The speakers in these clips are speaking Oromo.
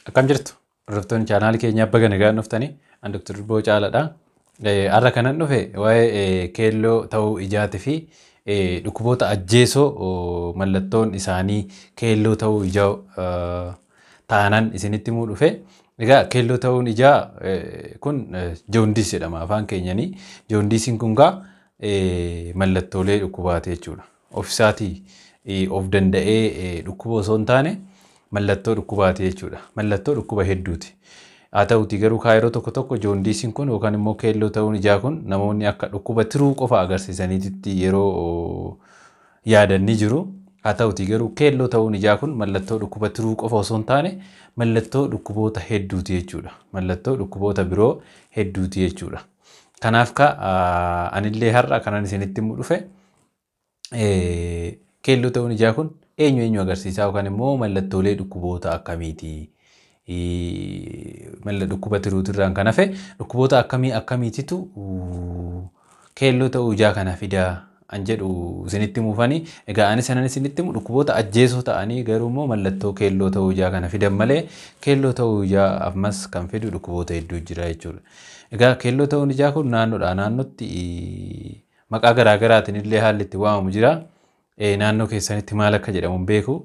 Akkam jirtu hordoftoonni chaanaalii keenyaa baga nagaan dhuftanii an Dr. Durboo Caalaadha. Har'a kanan dhufe waa'ee keelloo ta'uu ijaatii fi dhukkuboota ajjeesoo mallattoon isaanii keelloo ta'uu ijaa taanan isinitti himuu dhufe. Egaa keelloo ta'uun ijaa kun jaundice jedhama afaan keenyanii. Jaundisiin kun gaa mallattoolee dhukkubaati jechuudha. Ofisaatii of danda'ee dhukkuba osoo hin taane mallattoo dhukkubaati jechuudha. Mallattoo dhukkuba hedduuti. Haa ta'uti garuu kaa yeroo tokko tokko jaundisiin kun yookaan immoo keelloo ta'uun ijaa kun namoonni akka dhukkuba tiruu qofa agarsiisaniitti yeroo yaadan ni jiru. Haa ta'uti garuu keelloo ta'uun ijaa kun mallattoo dhukkuba tiruu qofa osoo hin taane mallattoo dhukkuboota hedduuti jechuudha. Mallattoo dhukkuboota biroo hedduuti jechuudha. Kanaaf ka anillee har'a kanan isinitti himu dhufe keelloo ta'uun ijaa kun eenyu eenyu agarsiisaa yookaan immoo mallattoolee dhukkuboota akkamiiti? Malla dhukkuba tiruutirraan kan hafe dhukkuboota akkamii akkamiititu keelloo ta'uu ijaa kana fidaa an jedhu isinitti himuufani. Egaa ani sanan isinitti himu dhukkuboota ajjeesoo ta'anii garuu immoo mallattoo keelloo ta'uu ijaa kana fidan malee keelloo ta'uu ijaa ammas kan fidu dhukkuboota hedduu jira jechuudha. Egaa keelloo ta'uun ijaa kun naannoodhaa naannootti maqaa garaagaraatiin illee haalli itti waamamu jira. Naannoo keessanitti maal akka jedhamu hin beeku.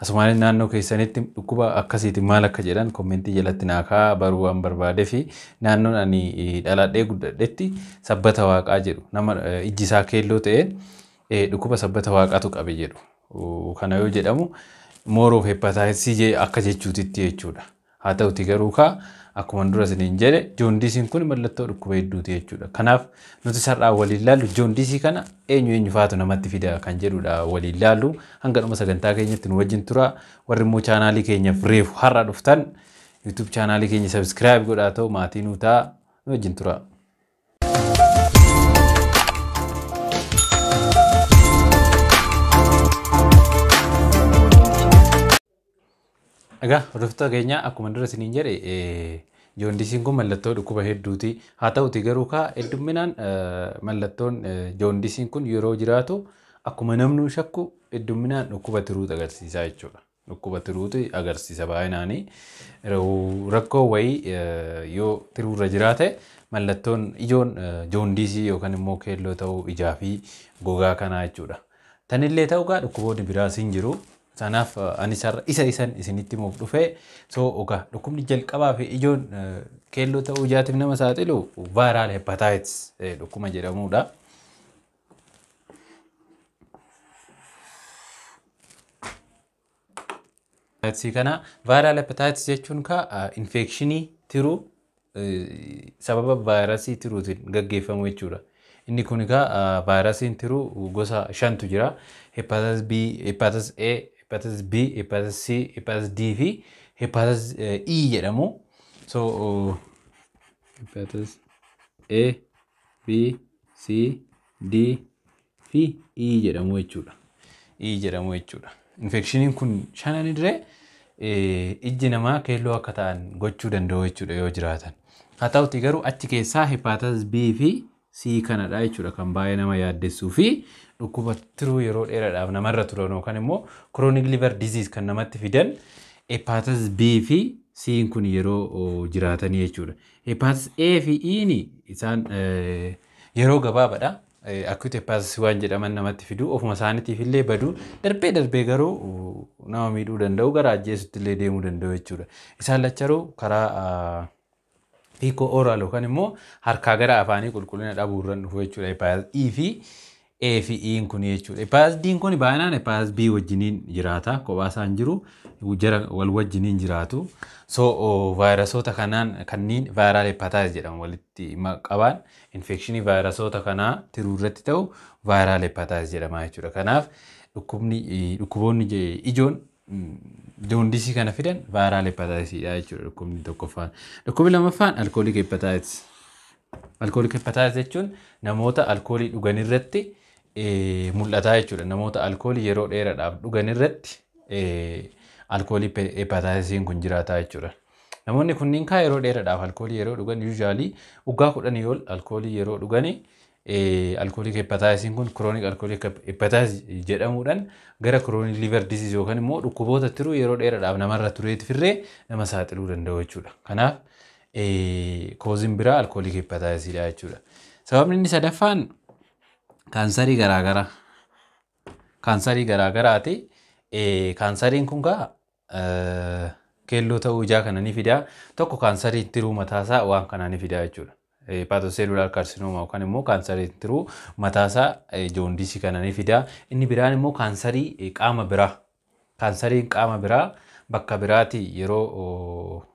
Asumaan naannoo keessanitti dhukkuba akkasiitiin maal akka jedhan kommentii jalatti naa kaa'aa baruu waan barbaadee fi naannoon ani dhaladhee guddadhetti sabbata waaqaa jedhu nama ijji isaa keelloo ta'e dhukkuba sabbata waaqaatu qabe jedhu. Kana yoo jedhamu more of hepatitis akka jechuutitti jechuudha. Haa ta'uti garuu kaa akkuma dura isiniin jedhe jaundisiin kun mallattoo dhukkuba hedduuti jechuudha. Kanaaf nuti sar'aa waliin laallu jaundisii kana eenyu eenyu faatu namatti fida kan jedhudha waliin laallu. Hanga dhuma sagantaa keenyatti nu wajjin tura. Warri immoo chaanaalii keenyaaf reefu har'a dhuftan YouTube chaanaalii keenya subscribe godhaa ta'u maatii nuu ta'a nu wajjin tura. Egaa hordoftoota keenya akkuma dura isiniin jedhe jaundisiin kun mallattoo dhukkuba hedduuti. Haa ta'uti garuu kaa heddumminaan mallattoon jaundisiin kun yeroo jiraatu akkuma namni shakku heddumminaan dhukkuba tiruutu agarsiisa jechuudha. Dhukkuba tiruutu agarsiisa baay'inaani. Rakkoo wayii yoo tiruurra jiraate mallattoon ijoon jaundisii yookaan immoo keelloo ta'uu ijaa fi gogaa kanaa jechuudha. Tanillee ta'u gaa dhukkuboonni biraas hin jiru. Sanaaf ani isa isan isinitti himuuf dhufe. So ogaa dhukkubni jalqabaa fi ijoon keelloo ta'uu ijaatiif nama saaxilu viral hepatitis dhukkuba jedhamudha. Hepatitis kana viral hepatitis jechuun kaa infekshinii tiruu sababa vaayirasii tiruutiin gaggeeffamu jechuudha. Inni kun egaa vaayirasiin tiruu gosa shantu jira. Hepatitis B, Hepatitis A, Hepatitis B, Hepatitis C, Hepatitis D fi Hepatitis E jedhamu. So Hepatitis A, B, C, D fi E jedhamu jechuudha. E jedhamu jechuudha. Infekshiniin kun shanan diree ijji namaa keelloo akka ta'an gochuu danda'u jechuudha yoo jiraatan. Haa ta'uti garuu achi keessaa Hepatitis B fi C kanadha jechuudha kan baay'ee nama yaaddessuu fi dhukkuba tiruu yeroo dheeraadhaaf namarra turan yookaan immoo chronic liver disease kan namatti fidan Hepatitis B fi C kun yeroo jiraatanii jechuudha. Hepatitis A fi E isaan yeroo gabaabaadha. Acute hepatitis waan jedhaman namatti fidu ofuma isaaniitiif illee badu darbee darbee garuu nama miidhuu danda'u gara ajjeesutti illee deemuu danda'u jechuudha. Isaan lacharuu karaa hiikoo oral yookaan immoo harkaa gara afaanii qulqullina dhabuu irraan dhufu jechuudha. Hepatitis E fi A fi E kun jechuudha. Hepatitis D kun baay'inaan hepatitis B wajjiniin jiraata. Kophaa isaan jiru jara wal wajjiniin jiraatu. So vaayirasoota kanaan kanneen viral hepatitis jedhamu walitti qabaan infekshinii vaayirasoota kanaa tiruu irratti ta'u viral hepatitis jedhama jechuudha. Kanaaf dhukkuboonni ijoon jaundisii kana fidan viral hepatitisidha jechuudha dhukkubni tokkoffaan. Dhukkubni lammaffaan alkooliik hepatitis. Alkooliik hepatitis jechuun namoota alkoolii dhugan irratti mul'ata jechuudha. Namoota alkoolii yeroo dheeraadhaaf dhugan irratti alkoolii hepatitisiin kun jiraata jechuudha. Namoonni kunniin kaa yeroo dheeraadhaaf alkoolii yeroo dhugan usually waggaa 10 ol alkoolii yeroo dhugani Alcoholic hepatitisiin kun chronic alcoholic hepatitis jedhamuudhaan gara chronic liver disease yookaan immoo dhukkuboota tiruu yeroo dheeraadhaaf namarra tureetifirree nama saaxiluu danda'u jechuudha. Kanaaf causeiin biraa alcoholic hepatitisiidha jechuudha. Sababni inni sadaffaan kaansarii garaagaraa. Kaansarii garaagaraati. Kaansariin kun gaa keelloo ta'uu ijaa kana ni fida. Tokko kaansarii tiruu mataasaa waan kana ni fida jechuudha. Hepatocellular carcinoma yookaan immoo kaansarii tiruu mataasaa jaundiceii kana ni fida. Inni biraan immoo kaansarii qaama biraa. Kaansariin qaama biraa bakka biraati yeroo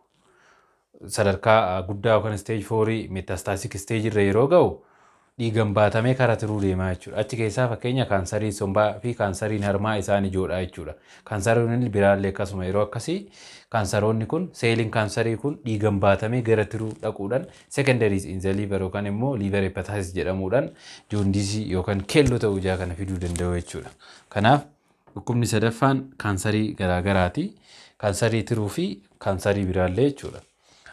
sadarkaa guddaa yookaan stage fourii metastatic stageii irra yeroo ga'u dhiigan baatamee karaa tiruu deemaa jechuudha. Achi keessaa fakkeenya kaansarii sombaa fi kaansariin harmaa isaan ijoodha jechuudha. Kaansaroonni biraallee akkasuma yeroo akkasii kaansaroonni kun seeliin kaansarii kun dhiigan baatamee gara tiruu dhaquudhaan secondaries in the liver yookaan immoo liver hepatitis jedhamuudhaan jaundiceii yookaan keelloo ta'uu ijaa kana fiduu danda'u jechuudha. Kanaaf dhukkubni sadaffaan kaansarii garaagaraati. Kaansarii tiruu fi kaansarii biraallee jechuudha.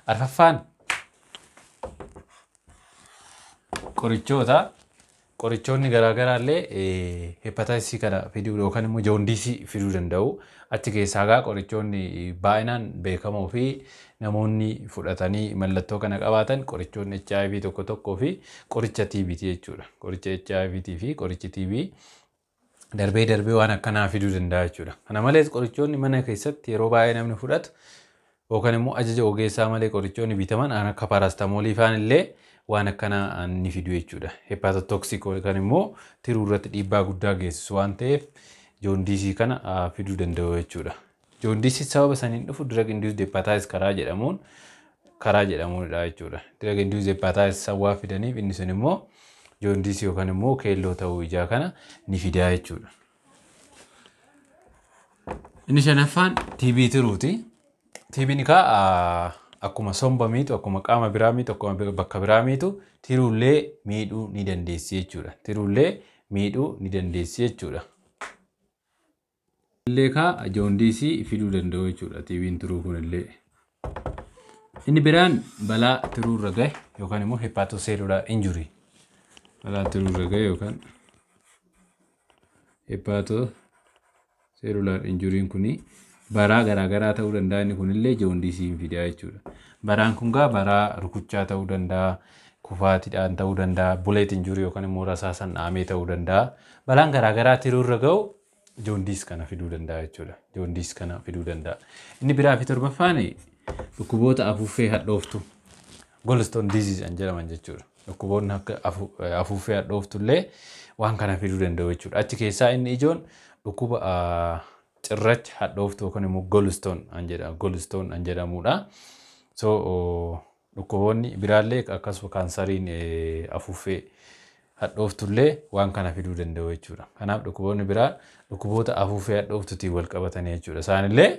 Arfaffaan qorichoota. Qorichoonni garaagaraa illee hepatitisii kana fiduu yookaan immoo jaundiceii fiduu danda'u. Achi keessaa gaa qorichoonni baay'inaan beekamoo fi namoonni fudhatanii mallattoo kana qabaatan qorichoonni HIV tokko tokkoo fi qoricha TB jechuudha. Qoricha HIV fi qorichi TB darbee darbee waan akkanaa fiduu danda'a jechuudha. Kana malees qorichoonni mana keessatti yeroo baay'ee namni fudhatu yookaan immoo ajaja ogeessaa malee qorichoonni bitaman akka paracetamolii faan illee waan akkanaa ni fidu jechuudha. Hepatotoxic yookaan immoo tiruu irratti dhiibbaa guddaa geessisu waan ta'eef jaundiceii kana fiduu danda'u jechuudha. Jaundiceii sababa saniin dhufu drug induced hepatitis karaa jedhamuunidha jechuudha. Drug induced hepatitis waa fidaniif inni sun immoo jaundiceii yookaan immoo keelloo ta'uu ijaa kana ni fidaa jechuudha. Inni shanaffaan TB tiruuti. TB'n kaa akkuma somba miitu, akkuma qaama biraa miitu, akkuma bakka biraa miitu tiruullee miidhuu ni dandeessi jechuudha. Tiruullee miidhuu ni dandeessi jechuudha. Illee kaa jaundiceii fiduu danda'u jechuudha TB'n tiruu kunillee. Inni biraan balaa tiruurra gahe yookaan immoo hepatocellular injury. Balaa tiruurra gahe yookaan hepatocellular injuryn kuni baraa garaagaraa ta'uu danda'a, inni kunillee jaundiceii hin fidaa jechuudha. Baraan kun gaa baraa rukuchaa ta'uu danda'a, kufaatiidhaan ta'uu danda'a, bullet injury yookaan immoo rasaasan dhahamee ta'uu danda'a. Balaan garaagaraa tiruurra gahu jaundice kana fiduu danda'a jechuudha. Jaundice kana fiduu danda'a. Inni biraa fi torbaffaan dhukkuboota afuuffee hadhooftu gallstone disease kan jedhaman jechuudha. Dhukkuboonni akka afuuffee hadhooftu illee waan kana fiduu danda'u jechuudha. Achi keessaa inni ijoon dhukkuba cirracha hadhooftu yookaan immoo gallstone kan jedhamudha. So dhukkuboonni biraallee akkasuma kaansariin afuuffee hadhooftullee waan kana fiduu danda'u jechuudha. Kanaaf dhukkuboonni biraa dhukkuboota afuuffee hadhooftutiin wal qabatanii jechuudha. Isaanillee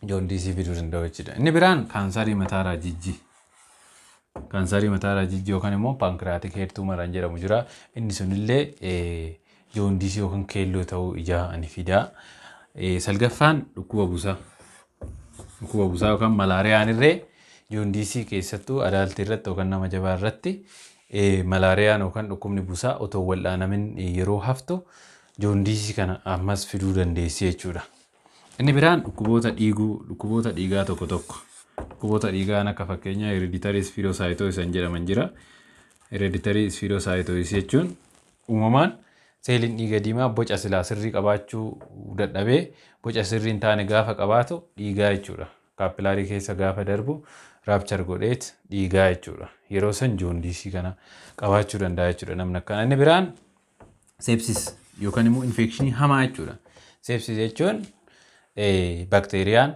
jaundiceii fiduu danda'u jechuudha. Inni biraan kaansarii mataa raajijji. Kaansarii mataa raajijji yookaan immoo pancreatic head tumor kan jedhamu jira. Inni sunillee jaundiceii yookaan keelloo ta'uu ijaa ni fida. Salgaffaan dhukkuba busaa. Dhukkuba busaa yookaan malaariyaan illee jaundiceii keessattuu adultii irratti yookaan nama jabaa irratti malaariyaan yookaan dhukkubni busaa otoo wal'aanamin yeroo haftu jaundiceii kana ammas fiduu dandeessi jechuudha. Inni biraan dhukkuboota dhiiguu, dhukkuboota dhiigaa tokko tokko. Dhukkuboota dhiigaan akka fakkeenyaa hereditary spherocytosis kan jedhaman jira. Hereditary spherocytosis jechuun uumamaan seeliin dhiiga diimaa boca silaa sirrii qabaachuu dadhabee boca sirrii hin taane gaafa qabaatu dhiigaa jechuudha. Capillary keessa gaafa darbu rupture godheet dhiigaa jechuudha. Yeroo san jaundiceii kana qabaachuu danda'a jechuudha namni akkana. Inni biraan sepsis yookaan immoo infectionii hamaa jechuudha. Sepsis jechuun bakteeriyaan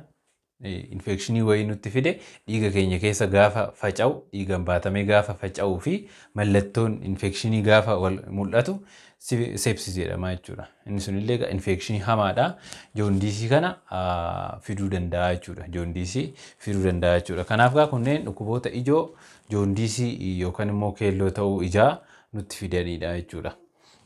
infectionii wayii nutti fide dhiiga keenya keessa gaafa faca'u, dhiigan baatamee gaafa faca'uu fi mallattoon infectionii gaafa wal mul'atu sepsis jedhama jechuudha. Inni sunillee infectionii hamaadha. Jaundiceii kana fiduu danda'a jechuudha. Jaundiceii fiduu danda'a jechuudha. Kanaaf gaa kunneen dhukkuboota ijoo jaundiceii yookaan immoo keelloo ta'uu ijaa nutti fidanidha jechuudha.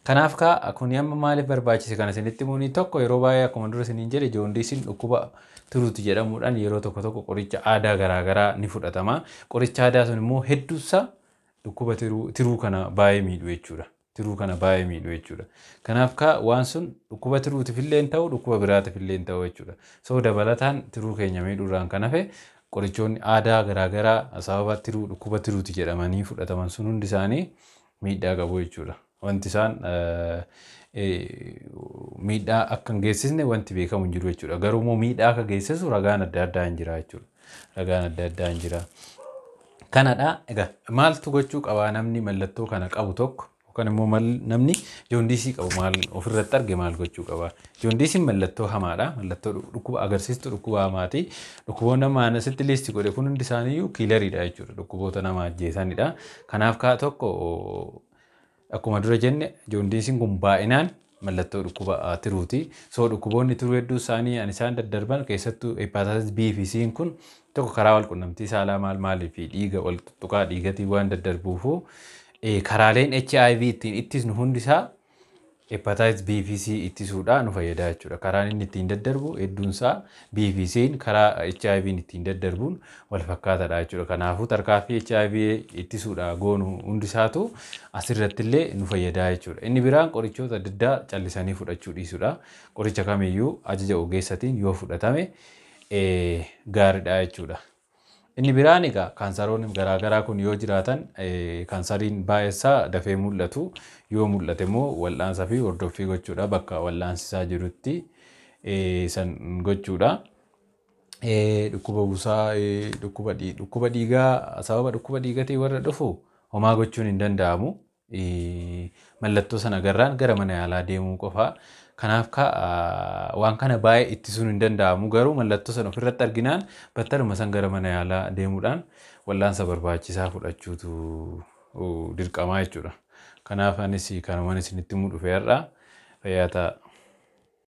Kanaaf kaa kun amma maaliif barbaachise kana isinitti himuun, tokko yeroo baay'ee akkuma dura isiniin jedhe jaundiceiin dhukkuba tiruuti jedhamuudhaan yeroo tokko tokko qoricha aadaa garaagaraa ni fudhatama. Qoricha aadaa sun immoo hedduusaa dhukkuba tiruu kana baay'ee miidhu jechuudha. Tiruu kana baay'ee miidhu jechuudha. Kanaaf kaa waan sun dhukkuba tiruutiif illee hin ta'u, dhukkuba biraatiif illee hin ta'u jechuudha. So dabalataan tiruu keenya miidhuurraan kan hafe qorichoonni aadaa garaagaraa sababa tiruu dhukkuba tiruuti jedhamanii fudhataman sun hundi isaanii miidhaa qabu jechuudha. Wanti isaan miidhaa akka hin geessisne wanti beekamu hin jiru jechuudha. Garuu immoo miidhaa akka geessisu ragaan adda addaa hin jira jechuudha. Ragaan adda addaa hin jira. Kanadha. Egaa maaltu gochuu qabaa namni mallattoo kana qabu tokko yookaan immoo namni jaundicii qabu maal ofirratti arge maal gochuu qaba? Jaundiciin mallattoo hamaadha. Mallattoo dhukkuba agarsiistuu dhukkuba hamaati. Dhukkuboonni nama asitti list godhe kun hundi isaaniiyyuu killeriidha jechuudha. Dhukkuboota nama ajjeesanidha. Kanaaf kaa tokko akkuma dura jenne jaundiciin kun baay'inaan mallattoo dhukkuba tiruuti. So dhukkuboonni tiruu hedduu isaanii an isaan daddarban keessattuu hepatitis B fi C kun tokko karaa wal qunnamtii saalaa maal maalii fi dhiiga wal tuttuqaa dhiigatiin waan daddarbuufu karaaleen HIV ittiin ittisnu hundi isaa hepatitis B fi C ittisuudhaa nu fayyada jechuudha. Karaan inni ittiin daddarbu hedduun isaa B fi C karaa HIV ittiin daddarbuun wal fakkaataadha jechuudha. Kanaafuu tarkaanfii HIV ittisuudhaa goonu hundi isaatu asirratti illee nu fayyada jechuudha. Inni biraan qorichoota adda addaa callisanii fudhachuu dhiisuudha. Qoricha kamiyyuu ajaja ogeessatiin yoo fudhatame gaariidha jechuudha. Inni biraan egaa kaansaroonni garaagaraa kun yoo jiraatan, kaansariin baay'eessaa dafee mul'atu. Yoo mul'ate immoo wal'aansaa fi hordoffii gochuudha, bakka wal'aansisaa jirutti san gochuudha. Dhukkuba busaa, dhukkuba dhiigaa, sababa dhukkuba dhiigatiin warra dhufu homaa gochuun hin danda'amu. Mallattoo sana agarraan gara mana yaalaa deemuu qofa. Kanaaf waan kana baay'ee ittisuun hin danda'amu, garuu mallattoo sana ofirratti arginaan battaluma san gara mana yaalaa deemuudhaan wal'aansa barbaachisaa fudhachuutu dirqamaa jechuudha. Kanaaf anis kanumaan isinitti himuu dhufe har'a, fayyaa ta'a.